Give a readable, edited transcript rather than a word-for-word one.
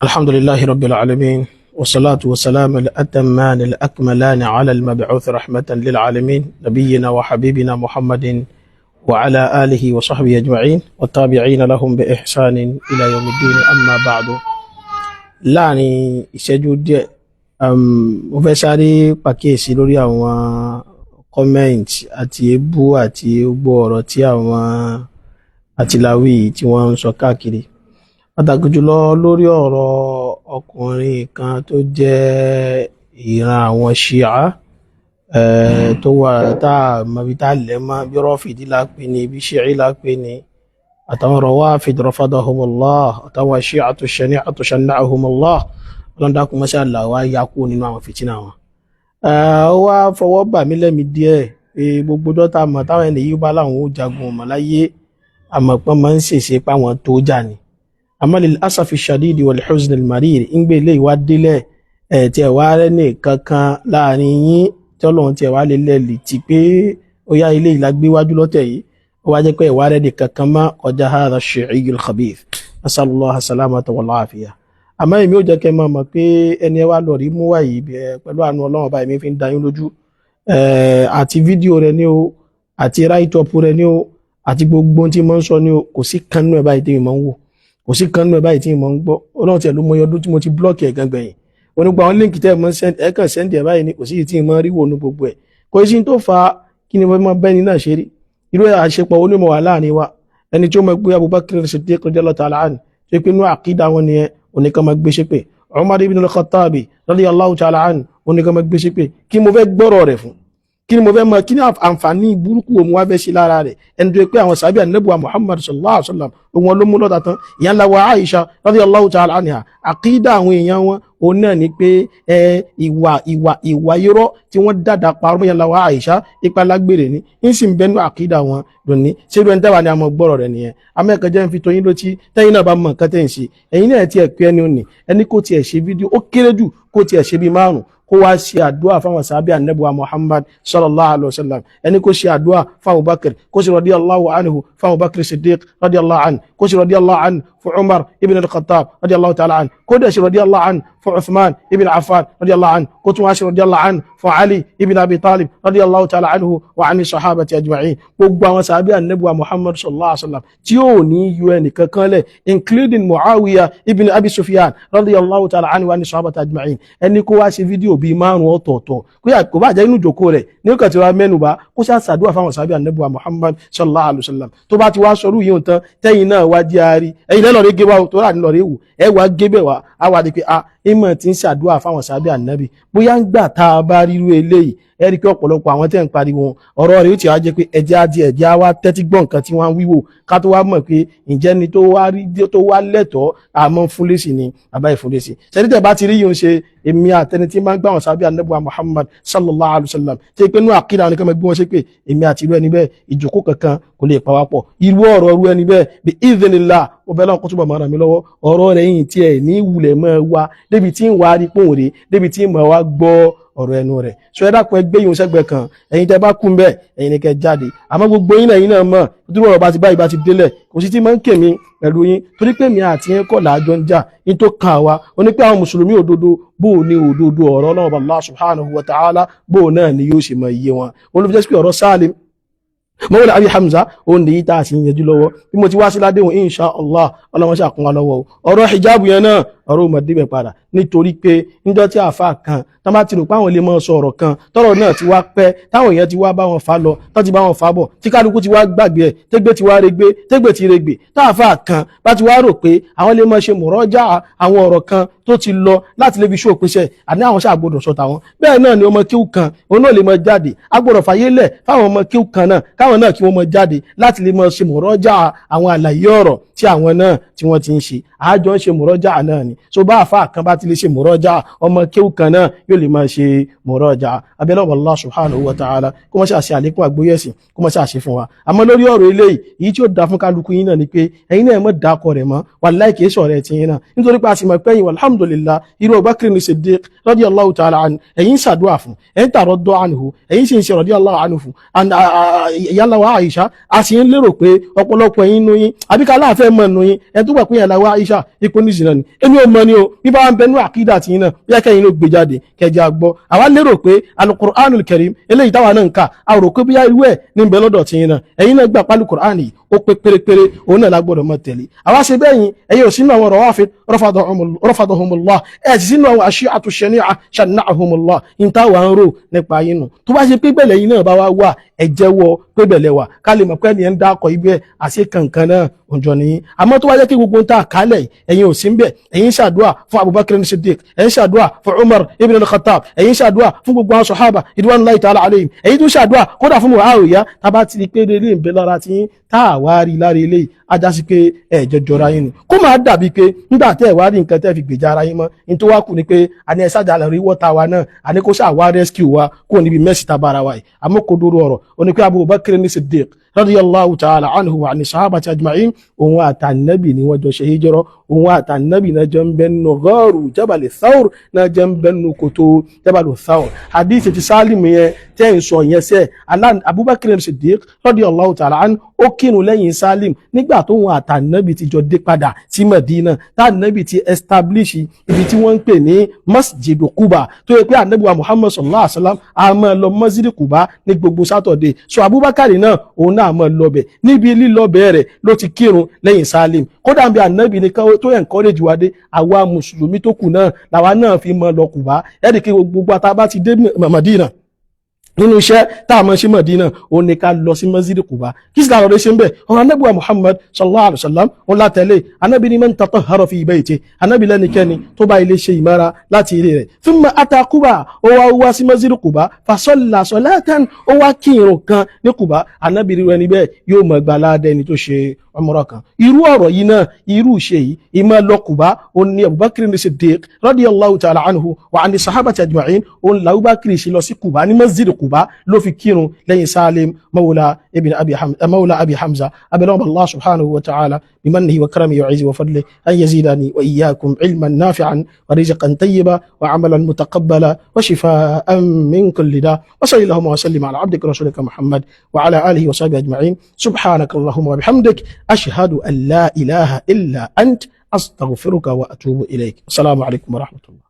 الحمد لله رب العالمين، والصلاة والسلام الأتمان الأكملان على المبعوث رحمة للعالمين، نبينا وحبيبنا محمد وعلى آله وصحبه أجمعين والتابعين لهم بإحسان إلى يوم الدين. أما بعد، láàrin ìṣẹ́jú díẹ̀, mo fẹ́ sáré pàkíyèsí lórí àwọn comment àti èébú àti gbogbo ọ̀rọ̀ tí àwọn àtìláwí tí wọ́n ń sọ káàkiri, pàtàkì jùlọ lórí ọ̀rọ̀ ọkùnrin kan tó jẹ́ ìran àwọn Ṣíà tó wà tá a mọbi tá a lẹ̀ mọ́, bí Rọ́fìdí la pè ní, bí Ṣíì la pè ní, àtàwọn Rawafid rafadahumullah, àtàwọn Shi'atu shani'atu shanna'ahumullah. Ọlọ́dàkùn mọ́ṣá là wá yá kúrò nínú àwọn fìtínà wọn. Ó wá fọwọ́ bà mí lẹ́mi díẹ̀ pé gbogbo dọ́tà mọ̀ táwọn ẹni yìí bá láwọn ó jagun ọmọ láyé, àmọ́ pọ́n máa ń ṣèṣe páwọn tó jà ní. Àmọ́ lil asafi shadidi wal huzn al marir, ń gbé ilé ìwá délẹ̀ ẹ̀ tí ẹ̀ wá rẹ́ ní kankan láàrin yín tí Ọlọ́run tí ẹ̀ wá lè lẹ́ẹ̀lì tí pé ó yá ilé ìlà gbé wájú lọ́tẹ̀ yìí, ó wá jẹ́ pé ẹ̀wá rẹ́ ní kankan mọ́ ọjà hadha shi'iyyu al khabith, nasallallahu salamata wal afiya. Àmọ́ èmi ò jẹ́ kẹ́ máa mọ̀ pé ẹni ẹ wá lọ rí mú wá yìí pẹ̀lú àánú Ọlọ́run ọba, èmi fi ń da yín lójú, àti fídíò rẹ ní o, àti write-up rẹ ní o, àti gbogbo ohun tí mo ń sọ ní o, kò sí kan nínú ẹ̀ báyìí tí mo ń wò, kò sí kan nínú ẹ̀ báyìí tí mo ń gbọ́. Ọlọ́run tiẹ̀ ló mọ ọdún tí mo ti block ẹ̀ gan gbẹ̀yìn. Onígbà àwọn link tẹ́ ẹ mọ́ send, ẹ kàn send ẹ̀ báyìí ni, kò sí tí mo rí wò ní gbogbo ẹ̀. Kò sí tó fa kí ni mo máa bẹ́ni náà ṣe rí. Irú àṣepọ̀ onímọ̀ wà láàrin wa, ẹni tí ó mọ̀ pé Abubakar Siddiq radiyallahu ta'ala anhu, tó pé inú àkídà wọn nìyẹn, oníkan máa gbé ṣépè. Umar ibn al-Khattabi radiyallahu ta'ala anhu, oníkan máa gbé ṣépè. Kí mo fẹ́ gbọ́rọ̀ rẹ̀ fún? Kí ni mo fẹ́ mọ̀? Kí ni àǹfààní burúkú wo mo wá fẹ́ sí lára rẹ̀? Ẹni tó yẹ pé àwọn sàbí ànábì Muhammad sallallahu alaihi wa sallam, òun ló mú lọ́ta tán. Ìyá ńlá wa Aisha radiyallahu ta'ala anha, àkídà àwọn èèyàn wọn, òun náà ni pé ẹ ìwà irọ́ tí wọ́n dàda parọ́ ìyá ńlá wa Aisha, ipa lágbèrè ni, ń sì ń bẹnu àkídà wọn lónìí. Ṣé ẹni tẹ́wà ni a mọ̀ gbọ́rọ̀ rẹ̀ nìyẹn? Amẹ́kàn jẹ́ ń fi tóyin létí, tẹ́yìn náà bá mọ̀ nǹkan tẹ́ ń ṣe, ẹ̀yin náà tiẹ̀ pé ẹni òní, ẹni kò tiẹ̀ ṣe fídíò, ó kéré jù kó tiẹ̀ ṣe bí márùn, kó wá ṣe àdúrà fáwọn sàábì ànábì Muhammad sallallahu alayhi wa sallam. Ẹni kó ṣe àdúrà fún Abubakar, kó ṣe radiyallahu anhu fún Abubakar Siddiq radiyallahu anhu, kó ṣe radiyallahu anhu fún Umar ibn al-Khattab radiyallahu ta'ala anhu, kó dẹ̀ ṣe radiyallahu anhu fún Uthman ibn Affan radiyallahu anhu, kó tún wá ṣe radiyallahu anhu fún Ali ibn Abi Talib radiyallahu ta'ala anhu wa ani sahabati ajma'in. Gbogbo àwọn sàábì ànábì Muhammad sallallahu alayhi wa sallam tí ó ní yọ ẹnì kankan lẹ̀, including Muawiya ibn Abi Sufyan radiyallahu ta'ala anhu wa ani sahabati ajma'in. Ẹni kó wá ṣe fídíò bíi márùn ọ̀tọ̀ọ̀tọ̀, kó bá jẹ́ inú ìjókòó rẹ̀ ní ó kàn ti wá mẹ́nuba, kó ṣáà ṣàdúrà fáwọn sàábì ànábì Muhammad sallallahu alayhi wa sallam. Tó bá ti wá sọrú yìí tán, tẹ́yìn náà wá jẹ́ àárí, ẹ̀yin náà lọ́ọ́ gé wá tó rà ní lọ́ọ́ wù ẹ wá gé bẹ̀ wá, á wá di pé a ìmọ̀ tí ń ṣàdúrà fáwọn sàábì ànábì. Bóyá ń gbà tá a bá ríru eléyìí, ẹ rí i pé ọ̀pọ̀lọpọ̀ àwọn tẹ́ ń pariwo ọ̀rọ̀ rẹ̀ ó ti wá jẹ́ pé ẹjẹ́ á di ẹ̀jẹ̀ á wá tẹ́tí gbọ́ nǹkan tí wọ́n ń wíwò, ká tó wá mọ̀ pé ǹjẹ́ ni tó wá rí tó wá lẹ́tọ̀ọ́ àmọ́ fúnlẹ́sì ni àbá ìfúnlẹ́sì sẹ́ni. Bá ti rí yìí ń ṣe, èmi àtẹni tí máa ń gbà wọn sábẹ́ ànábì Muhammad sallallahu alayhi wa sallam, tí pé inú àkídà wọn ni ká máa gbé wọn ṣe pé èmi àti irú ẹni bẹ́ẹ̀, ìjókòó kankan kò lè pa wá pọ̀. Irú ọ̀rọ̀ irú ẹni bẹ́ẹ̀, bí idhnillah, ó bẹ́ẹ̀ lọ́n kó túbọ̀ máa ràn mí lọ́wọ́, ọ̀rọ̀ rẹ̀ yìí tí ẹ̀ ní wulẹ̀ mọ́ wa débi tí ń wá rí pòun rè, débi tí ń mọ̀ wá gbọ́ ọ̀rọ̀ ẹnu rẹ̀. So ẹ dákun, ẹgbẹ́ yìí ń sẹ́gbẹ́ kan. Ẹ̀yin tẹ́ bá kú mbẹ́, ẹ̀yin ni kẹ́ jáde. Àmọ́ gbogbo yín náà, ẹ̀yin náà mọ̀ dúró, ọ̀rọ̀ bá ti báyìí bá ti délẹ̀, kò sí tí máa ń kè mí pẹ̀lú yín, torí pé mi àti yín kọ́ làájọ ń jà ní tó kàn wá. Ó ní pé àwọn mùsùlùmí òdodo, bó o ní òdodo ọ̀rọ̀ Ọlọ́run Allah subhanahu wa ta'ala, bó o náà ni yóò ṣe mọ iye wọn. Olùfẹ́ sí pé ọ̀rọ̀ Salim mọ́wọ́lá Abi Hamza, ó ní yí tá a sì ń yanjú lọ́wọ́. Bí mo ti wá sí ládéhùn, insha Allah, ọlọ́wọ́n ṣàkún wa lọ́wọ́ o. Ọ̀rọ̀ hijab yẹn náà, ọ̀rọ̀ ò mọ̀ débẹ̀ padà, nítorí pé níjọ́ tí àáfàá kan tán bá ti rò pé àwọn lè máa sọ ọ̀rọ̀ kan, tọ́rọ̀ náà ti wá pẹ́, táwọn èèyàn ti wá bá wọn fà lọ, tán ti bá wọn fà bọ̀, tí kálukú ti wá gbàgbé ẹ̀, tégbé ti wá regbé, tégbé ti regbè, táàfàá kan bá ti wá rò pé àwọn lè máa ṣe mọ̀rọ́jà àwọn ọ̀rọ̀ kan tó ti lọ láti lè fi ṣó òpinṣẹ́ àní àwọn ṣáà gbọ́dọ̀ sọ tàwọn. Bẹ́ẹ̀ náà ni ọmọ kíw kan, òun náà lè máa jáde. A gbọ́dọ̀ fàyè lẹ̀ fáwọn ọmọ kíw kan náà, káwọn náà kí wọ́n máa jáde láti lè máa ṣe mọ̀rọ́jà àwọn àlàyé ọ̀rọ̀ tí àwọn náà tí wọ́n ti ń ṣe. Àjọ ń ṣe mọ̀rọ́jà náà ni. So bá àfa kan bá ti lè ṣe mọ̀rọ́jà, ọmọ kíw kan náà yóò lè máa ṣe mọ̀rọ́jà. Abẹ́lẹ́ Allah subhanahu wa ta'ala kó má ṣe àṣẹ àlékún àgbóyè ẹ̀sìn, kó má ṣe àṣẹ fún wa. Àmọ́ lórí ọ̀rọ̀ eléyìí, èyí tí ó da fún kálukú yín náà ni pé ẹ̀yin náà mọ̀ dákọ̀ rẹ̀ mọ́. Wallahi, kìí sọ̀rọ̀ ẹ̀ tiyín náà, nítorí pé a sì mọ̀ pé ẹ̀yin, alhamdulillah, irú Abubakar ní Siddiq radiyallahu ta'ala anhu, ẹ̀yin ń ṣàdúrà fún, ẹ̀yin tààrọ̀ dọ́ anhu, ẹ̀yin sì ń ṣe radiyallahu anhu fún ìyá wa Aisha. A sì ń lérò pé ọ̀pọ̀lọpọ̀ ẹ̀yin nú yín, àbíká aláàfẹ́ mọ̀ nú yín, ẹ̀ tó gbà pé ìyá wa Aisha ipò ní ìsìnà ni. Èmi ò náà mọ ni o. Bí bá wà ń bẹ nínú àkídà tí yín náà, bí akẹ́yìn ló gbé jáde kẹjẹ àgbọ́. Àwa lérò pé Alukur'anul Karim eléyìí táwa náà ń kà, a rò pé bóyá irú ẹ̀ ní ń bẹ lọ́dọ̀ tí yín náà. Ẹ̀yin náà gbà pálí Kur'an yìí, ó pé pérépéré, òun náà lágbọ́dọ̀ mọ́ tẹ̀lé. Àwa ṣe bẹ́ẹ̀ yín, ẹ̀yin ò sínú àwọn Rawafid rafadahumullah, ẹ̀ sì sínú àwọn Ashi'atu Shani'a shanna'ahumullah. Ní táwa ń rò nípa yín nù. Tó bá ṣe pé bẹ̀lẹ̀ yín náà bá wá wà, ẹ jẹ́wọ́ pé bẹ̀lẹ̀ wà, ká lè mọ̀ pé ẹni ẹ̀ ń dákọ̀ ibẹ̀ àṣẹ kankan náà òǹjọ nìyí. Àmọ́ tó wá jẹ́ kí gbogbo ń ta àkálẹ̀, ẹ̀yin ò sí ń bẹ̀. Ẹ̀yin ṣàdúà fún Abubakar Siddiq, ẹ̀yin ṣàdúà fún Umar ibn al-Khattab, ẹ̀yin ṣàdúà fún gbogbo àwọn sọ̀hábà ridwanullahi ta'ala alayhim, ẹ̀yin tún ṣàdúà kódà fún Muawiya. Tábà ti di pé ilé ń bẹ lára tí tá a wá rí lára ilé, ajá sí pé ẹ̀ jọjọra yín ni. Kó máa dàbí pé nígbà tẹ́ ẹ̀ wá rí nǹkan tẹ́ fi gbèjà ara yín mọ́ ní, tó wá kù ni pé àní ẹ ṣáàjà lọ rí wọ́ta wa náà, àní kó ṣáà wá rescue wa kó níbi mẹ́sì tabara wa yìí. Àmọ́ kò dúró ọ̀rọ̀ ó ní pé Abubakar ní Siddiq radiyallahu ta'ala anhu wa ani sahabati ajma'in, òun àtànẹ́bì ni wọ́n jọ ṣe hijrọ́, òun àtànẹ́bì náà jọ ń bẹ nínú gọ́ọ̀rù Jabal Thawr, náà jọ ń bẹ nínú kòtò Jabal Thawr. Hadith ti Salim yẹn tẹ́ ń sọ yẹn sẹ́, Abubakar Siddiq radiyallahu ta'ala anhu, ó kírun lẹ́yìn Salim nígbà tó wọn àtànẹ́bì ti jọ dé padà sí Madina, tànẹ́bì ti establish ibi tí wọ́n ń pè ní Masjid Quba, tó yẹ pé ànẹ́bì wa Muhammad sallallahu alaihi wa sallam a máa lọ Masjid Quba ní gbogbo Saturday. So Abubakar náà, òun náà máa lọ bẹ̀. Níbi lílọ bẹ̀ rẹ̀ ló ti kírun lẹ́yìn Salim. Kódà bí ànábì ní tó encourage wa dé, àwa mùsùlùmí tó kù náà làwa náà fi mọ́ lọ Kùbá. Ẹ̀ẹ́dì kí gbogbo àtàbá ti dé Madina, nínú iṣẹ́ tá a máa ṣe Mọ̀dínà, ó ní ká lọ sí Masjid Quba. Kí sì láàrọ̀ ṣe ń bẹ̀? Ọ̀rọ̀ anábì wa Muhammad sallallahu alayhi wa sallam, ó látẹ̀lé. Anábì ní man tatahhara fi bayti, anábì lẹ́nikẹ́ni tó bá ilé ṣe ìmára láti ilé rẹ̀, thumma ata Quba, ó wá wá sí Masjid Quba, fa salla salatan, ó wá kí irun kan ní Quba, anábì rí ẹni bẹ́ẹ̀ yóò mọ̀ gbà ládẹ́ ẹni tó ṣe umrah kan. Irú ọ̀rọ̀ yìí náà, irú ìṣe yìí, ìmọ̀ lọ Quba, ó ní Abubakar ní Siddiq radiyallahu ta'ala anhu wa ani sahabati ajma'in, ó ní Abubakar ṣe lọ sí Quba, ní Masjid Quba ló fi kírun lẹ́yìn Salim mawla ibn Abi Hamza, mawla Abi Hamza. Abẹ́lẹ́ Allah subhanahu wa ta'ala bimannihi wa karamihi wa izzihi wa fadlihi an yazidani wa iyyakum ilman nafi'an wa rizqan tayyiba wa amalan mutaqabbala wa shifaan min kulli da. Wa sallallahu wa sallim ala abdika rasulika Muhammad wa ala alihi wa sahbihi ajma'in. Subhanaka allahumma wa bihamdik, ashhadu an la ilaha illa ant, astaghfiruka wa atubu ilayk. Assalamu alaikum wa rahmatullah.